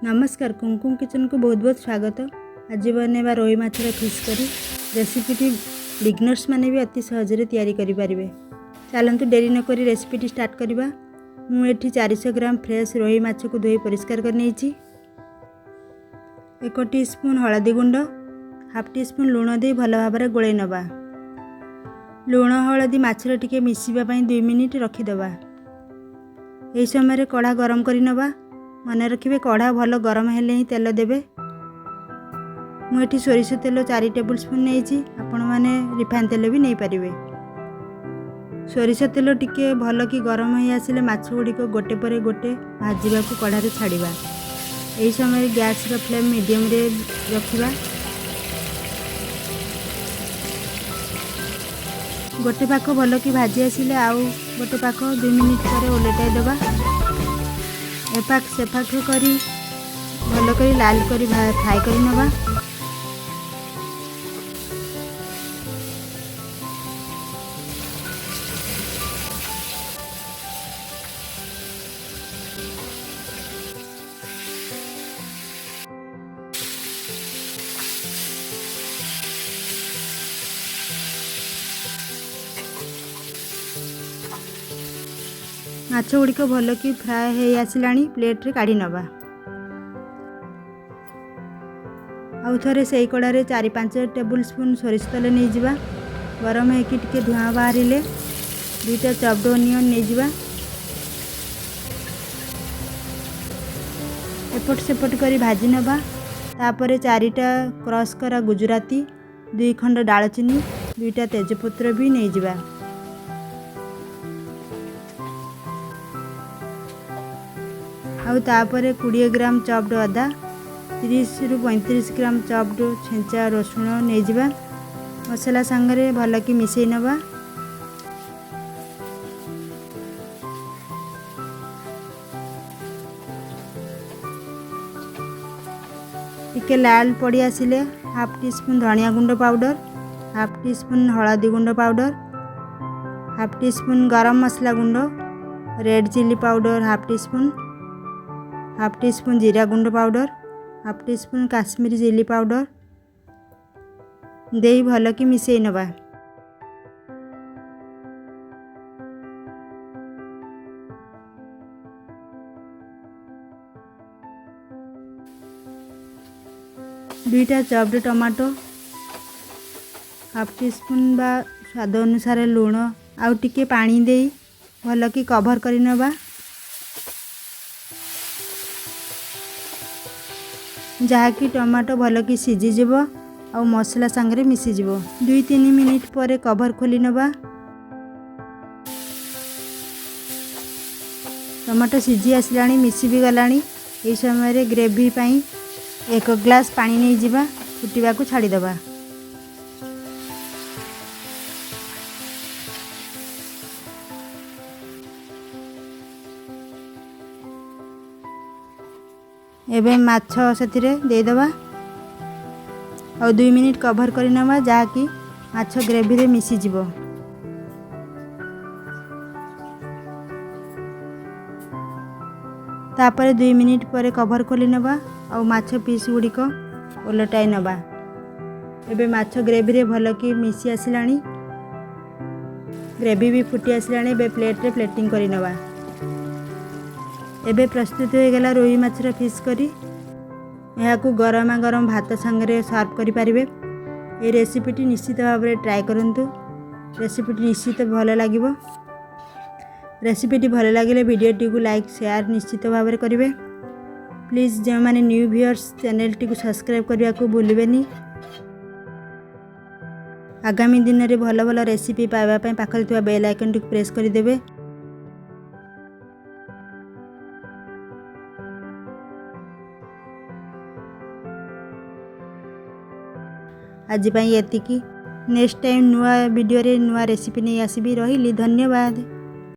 ନମସ୍କାର, କୁମକୁମ କିଚେନକୁ ବହୁତ ବହୁତ ସ୍ୱାଗତ। ଆଜି ବନେଇବା ରୋହି ମାଛର ଫିସ୍ କରି। ରେସିପିଟି ବିଗନର୍ସ ମାନେ ବି ଅତି ସହଜରେ ତିଆରି କରିପାରିବେ। ଚାଲନ୍ତୁ, ଡେରି ନକରି ରେସିପିଟି ଷ୍ଟାର୍ଟ କରିବା। ମୁଁ ଏଠି 400 ଗ୍ରାମ ଫ୍ରେଶ୍ ରୋହି ମାଛକୁ ଧୋଇ ପରିଷ୍କାର କରି ନେଇଛି। 1 ସ୍ପୁନ୍ ହଳଦୀ ଗୁଣ୍ଡ, ହାଫ୍ ଟି ସ୍ପୁନ୍ ଲୁଣ ଦେଇ ଭଲ ଭାବରେ ଗୋଳେଇ ନେବା। ଲୁଣ ହଳଦୀ ମାଛରେ ଟିକେ ମିଶିବା ପାଇଁ 2 ମିନିଟ୍ ରଖିଦେବା। ଏହି ସମୟରେ କଢ଼ା ଗରମ କରି ନେବା। ମନେ ରଖିବେ, କଢ଼ା ଭଲ ଗରମ ହେଲେ ହିଁ ତେଲ ଦେବେ। ମୁଁ ଏଠି ସୋରିଷ ତେଲ 4 ଟେବୁଲ୍ ସ୍ପୁନ୍ ନେଇଛି। ଆପଣମାନେ ରିଫାଇନ୍ ତେଲ ବି ନେଇପାରିବେ। ସୋରିଷ ତେଲ ଟିକେ ଭଲ କି ଗରମ ହେଇ ଆସିଲେ ମାଛ ଗୁଡ଼ିକ ଗୋଟେ ପରେ ଗୋଟେ ଭାଜିବାକୁ କଢ଼ାରେ ଛାଡ଼ିବା। ଏହି ସମୟରେ ଗ୍ୟାସ୍ର ଫ୍ଲେମ୍ ମିଡ଼ିୟମରେ ରଖିବା। ଗୋଟେ ପାଖ ଭଲ କି ଭାଜି ଆସିଲେ ଆଉ ଗୋଟେ ପାଖ 2 ମିନିଟ୍ ପରେ ଓଲଟାଇ ଦେବା। ଏପାଖ ସେପାଖ କରି ଭଲ କରି ଲାଲ କରି ଫ୍ରାଏ କରି ନେବା। ମାଛ ଗୁଡ଼ିକ ଭଲ କି ଫ୍ରାଏ ହେଇ ଆସିଲାଣି, ପ୍ଲେଟ୍ରେ କାଢ଼ି ନେବା। ଆଉ ଥରେ ସେଇ କଡ଼ାରେ 4-5 ଟେବୁଲ୍ ସ୍ପୁନ୍ ସୋରିଷ ତେଲ ନେଇଯିବା। ଗରମ ହେଇକି ଟିକେ ଧୂଆଁ ବାହାରିଲେ 2ଟା ଚପ୍ଡ ଓନିଅନ୍ ନେଇଯିବା। ଏପଟ ସେପଟ କରି ଭାଜି ନେବା। ତାପରେ 4ଟା କ୍ରସ୍ କରା ଗୁଜୁରାତି, 2 ଖଣ୍ଡ ଡାଳଚିନି, 2ଟା ତେଜପତ୍ର ବି ନେଇଯିବା। ଆଉ ତାପରେ 20 ଗ୍ରାମ ଚପ୍ଡ ଅଦା, 30ରୁ 35 ଗ୍ରାମ ଚପ୍ଡ ଛେଞ୍ଚା ରସୁଣ ନେଇଯିବା। ମସଲା ସାଙ୍ଗରେ ଭଲକି ମିଶାଇ ନେବା। ଟିକେ ଲାଲ ପଡ଼ି ଆସିଲେ ହାଫ୍ ଟି ସ୍ପୁନ୍ ଧନିଆ ଗୁଣ୍ଡ ପାଉଡ଼ର, ହାଫ୍ ଟି ସ୍ପୁନ୍ ହଳଦୀ ଗୁଣ୍ଡ ପାଉଡ଼ର, ହାଫ୍ ଟି ସ୍ପୁନ୍ ଗରମ ମସଲା ଗୁଣ୍ଡ, red chilli powder half tea spoon, half tea spoon ଜିରା ଗୁଣ୍ଡ ପାଉଡ଼ର, ହାଫ୍ ଟି ସ୍ପୁନ୍ କାଶ୍ମୀରୀ ଚିଲି ପାଉଡ଼ର ଦେଇ ଭଲକି ମିଶାଇ ନେବା। 2ଟା ଚପ୍ଡ ଟମାଟୋ, ହାଫ୍ ଟି ସ୍ପୁନ୍ ବା ସ୍ୱାଦ ଅନୁସାରେ ଲୁଣ ଆଉ ଟିକେ ପାଣି ଦେଇ ଭଲକି କଭର୍ କରିନେବା, ଯାହାକି ଟମାଟୋ ଭଲକି ସିଝିଯିବ ଆଉ ମସଲା ସାଙ୍ଗରେ ମିଶିଯିବ। 2-3 ମିନିଟ୍ ପରେ କଭର୍ ଖୋଲି ନେବା। ଟମାଟୋ ସିଝି ଆସିଲାଣି, ମିଶି ବି ଗଲାଣି। ଏହି ସମୟରେ ଗ୍ରେଭି ପାଇଁ 1 ଗ୍ଲାସ୍ ପାଣି ନେଇଯିବା, ଫୁଟିବାକୁ ଛାଡ଼ିଦେବା। ଏବେ ମାଛ ସେଥିରେ ଦେଇଦେବା ଆଉ 2 ମିନିଟ୍ କଭର୍ କରିନେବା, ଯାହାକି ମାଛ ଗ୍ରେଭିରେ ମିଶିଯିବ। ତାପରେ 2 ମିନିଟ୍ ପରେ କଭର୍ ଖୋଲି ନେବା ଆଉ ମାଛ ପିସ୍ ଗୁଡ଼ିକ ଓଲଟାଇ ନେବା। ଏବେ ମାଛ ଗ୍ରେଭିରେ ଭଲକି ମିଶି ଆସିଲାଣି, ଗ୍ରେଭି ବି ଫୁଟି ଆସିଲାଣି। ଏବେ ପ୍ଲେଟ୍ରେ ପ୍ଲେଟିଂ କରିନେବା। ଏବେ ପ୍ରସ୍ତୁତ ହୋଇଗଲା ରୋହି ମାଛର ଫିସ୍ କରି। ଏହାକୁ ଗରମା ଗରମ ଭାତ ସାଙ୍ଗରେ ସର୍ଭ କରିପାରିବେ। ଏହି ରେସିପିଟି ନିଶ୍ଚିତ ଭାବରେ ଟ୍ରାଏ କରନ୍ତୁ। ରେସିପିଟି ନିଶ୍ଚିତ ଭଲ ଲାଗିବ। ରେସିପିଟି ଭଲ ଲାଗିଲେ ଭିଡ଼ିଓଟିକୁ ଲାଇକ୍, ସେୟାର ନିଶ୍ଚିତ ଭାବରେ କରିବେ। ପ୍ଲିଜ୍, ଯେଉଁମାନେ ନ୍ୟୁ ଭିଉଅର୍ସ, ଚ୍ୟାନେଲଟିକୁ ସବସ୍କ୍ରାଇବ୍ କରିବାକୁ ଭୁଲିବେନି। ଆଗାମୀ ଦିନରେ ଭଲ ଭଲ ରେସିପି ପାଇବା ପାଇଁ ପାଖରେ ଥିବା ବେଲ୍ ଆଇକନ୍ଟିକୁ ପ୍ରେସ୍ କରିଦେବେ। ଆଜି ପାଇଁ ଏତିକି। ନେକ୍ସଟ ଟାଇମ୍ ନୂଆ ଭିଡ଼ିଓରେ ନୂଆ ରେସିପି ନେଇ ଆସିବି। ରହିଲି, ଧନ୍ୟବାଦ।